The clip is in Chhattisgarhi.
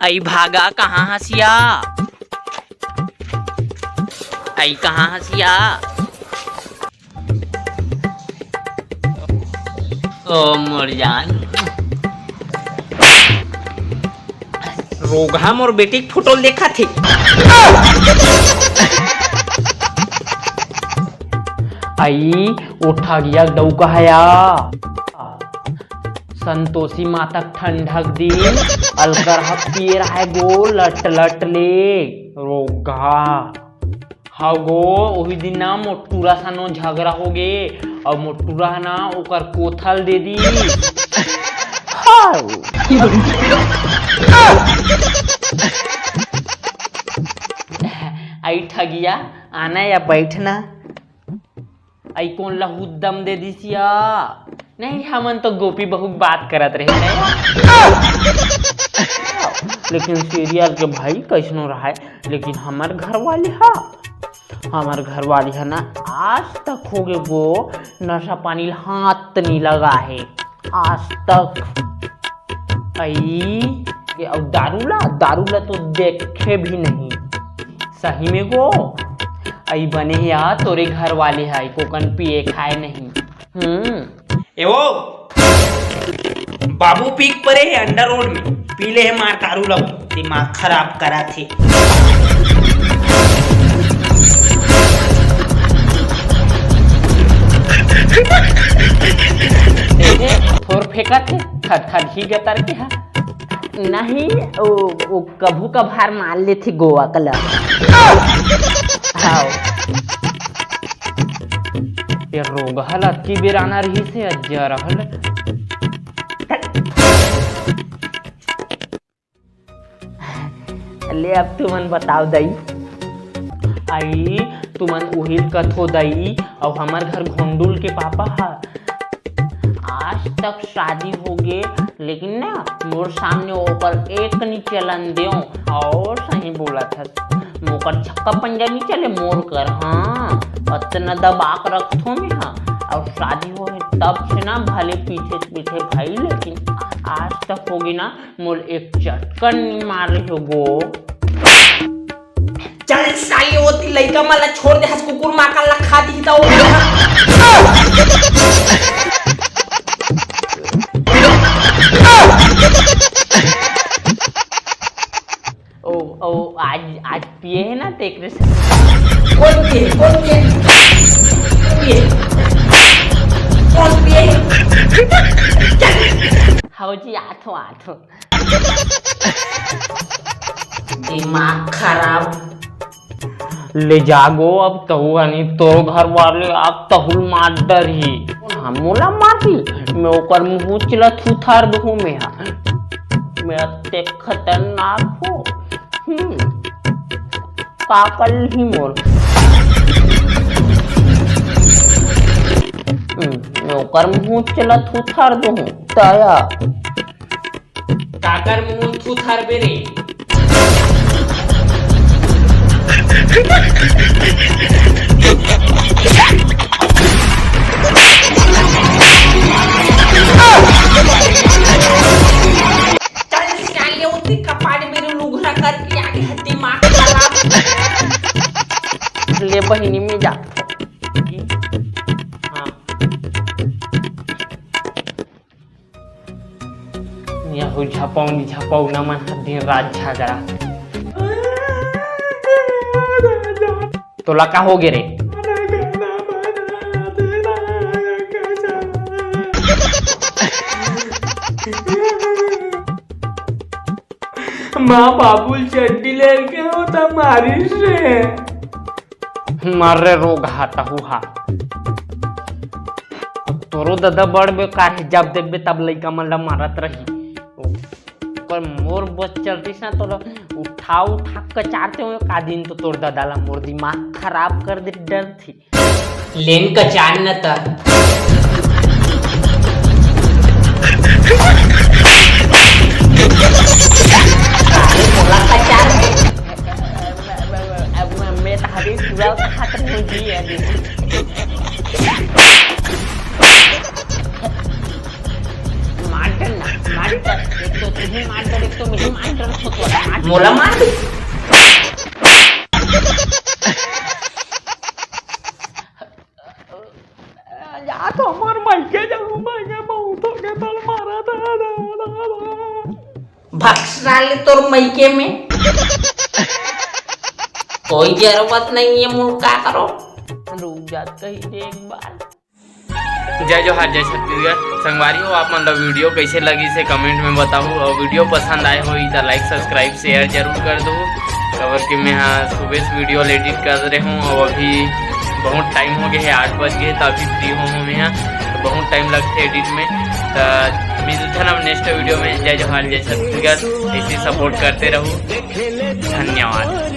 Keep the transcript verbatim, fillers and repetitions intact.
अई भागा कहाँ हसिया? अई कहाँ हसिया? ओ मोर जान, रोगहा मोर बेटी के फोटो देखत हे। अई ओ ठगिया डउका हया। संतोषी माता के ठंडक दिन अलकर ह पिए रहाय गो लट लट ले। रोगहा। हव गो, उही दिन ना मोर टूरा सा नो झगरा होगे, अउ मोर टूरा ह ना ओकर कोथल दे दी। हाव। अई ठगिया, आना या बैठना। अई कोन ला हुद्दम दे दिसिया? नहीं, हमन तो गोपी बहू के बात करत रहे। लेकिन serial के भाई कैसनो रहाय, लेकिन हमर घरवाली हा, हमर घरवाली हा ना आज तक होगे वो नशा पानी ल हाथ नहीं लगा है, आज तक। अई, अउ दारू ला, दारू ला तो देखे भी नहीं। सही में गो, अई बने हे या तोरे घरवाली हा, कोकन पिए खाए नहीं। हम्म। ए वो, बाबू पी के परे हे underwood में, पी ले हे मार दारू ला, दिमाग खराब करा थे। देखे, थोर फेंकत हे, खद खद ही गतर के हा। नहीं, ओ, ओ कभू कभार मार लेथे गोवा कला। हाव। ये रोगहा ल अतकी बेर आना रहिस हे, अज्जा रहल। ले अब तुमन बताव दई। अई, तुमन उहिल कथो दई, अउ हमर घर घोंडुल के पापा हा। आज तक शादी होगे, लेकिन ना मोर सामने ओकर एक नी चलन देव। अउ सही बोलत हस, मोकर छक्का पंजा नी चले मोर कर। हाँ, अतना दबा के रखथो मैं हा। अउ शादी होहे तब से ना भले पीछे पीछे भाई, लेकिन आज तक होगे ना मोर एक चटकन नी मारे हो गो। चल साले, ओती लइका मन ला छोड़ दे, हस कुकुर माकन ला खा दिही त ओ। ओ, ओ, आज, आज पिए हे ना, तेकरे से। कौन पिए? कौन पिए? कौन पिए? कौन पिए? हव जी, आथो, आथो। दिमाग खराब। ले जागो अब तहू हनी, तोरो घर वाले आप तहुल मार डरही। हम मोला मारही, मैं ओकर मुंह चला थुथार दूं मैं हा। मैं अत्ते खतरनाक हो। हम्म। का कर ही मोर। हम्म, मैं ओकर मुंह चला थुथार दूं। तया। काकर मुंह थूथर बेरे। चल साले, ओती कपाड़ में लुघरा करके आगे हती मार साला। ले बहिनी में जा। हाँ। यहू झपौनी झपौना मन ह दिन रात झगड़ा। तोला का हो गे रे? माँ बाबू चड्डी ले के हो त मारिस रे। मार रे रोगहा तहू हा। तोरो ददा बड़ बेकार हे, जब देखबे तब लइका मन ला मारत रही। पर मोर बस चलतीस ना, तोला उठा उठा कचारते हुए का दिन तो तोर ददा ला मोर दिमाग खराब कर दे डर थी। लेन कचार न त। अरे मोला कचार। अब मैं, मैं, मैं तो हरी पूरा खत्म हो गई है अभी। मार डर ना, मार डर। एक तो तुझे मार डर, एक तो मुझे मार डर। मोला मार दे। या तो हमर मइके जाहूं, मइके बहुत हो गए, तल मारा था। भक्सना ले तोर मइके में। कोई जरूरत नहीं है मुल्का करो। रुक जात कही दे एक बार। जय जोहार, जय छत्तीसगढ़। संगवारी हो, आप मन ला वीडियो कैसे लगी से कमेंट में बताहू, और वीडियो पसंद आए होई तो लाइक, सब्सक्राइब, शेयर जरूर कर दो। काबर कि मैं हा सुबह से वीडियो एडिट कर रहे हूँ और अभी बहुत टाइम हो गया है, आठ बज गए, तो अभी फ्री हो हूँ मैं हा, तो बहुत टाइम लगते एडिट में। तो मिलते हैं अब नेक्स्ट वीडियो में। जय जोहार, जय छत्तीसगढ़, ऐसे सपोर्ट करते रहू। धन्यवाद।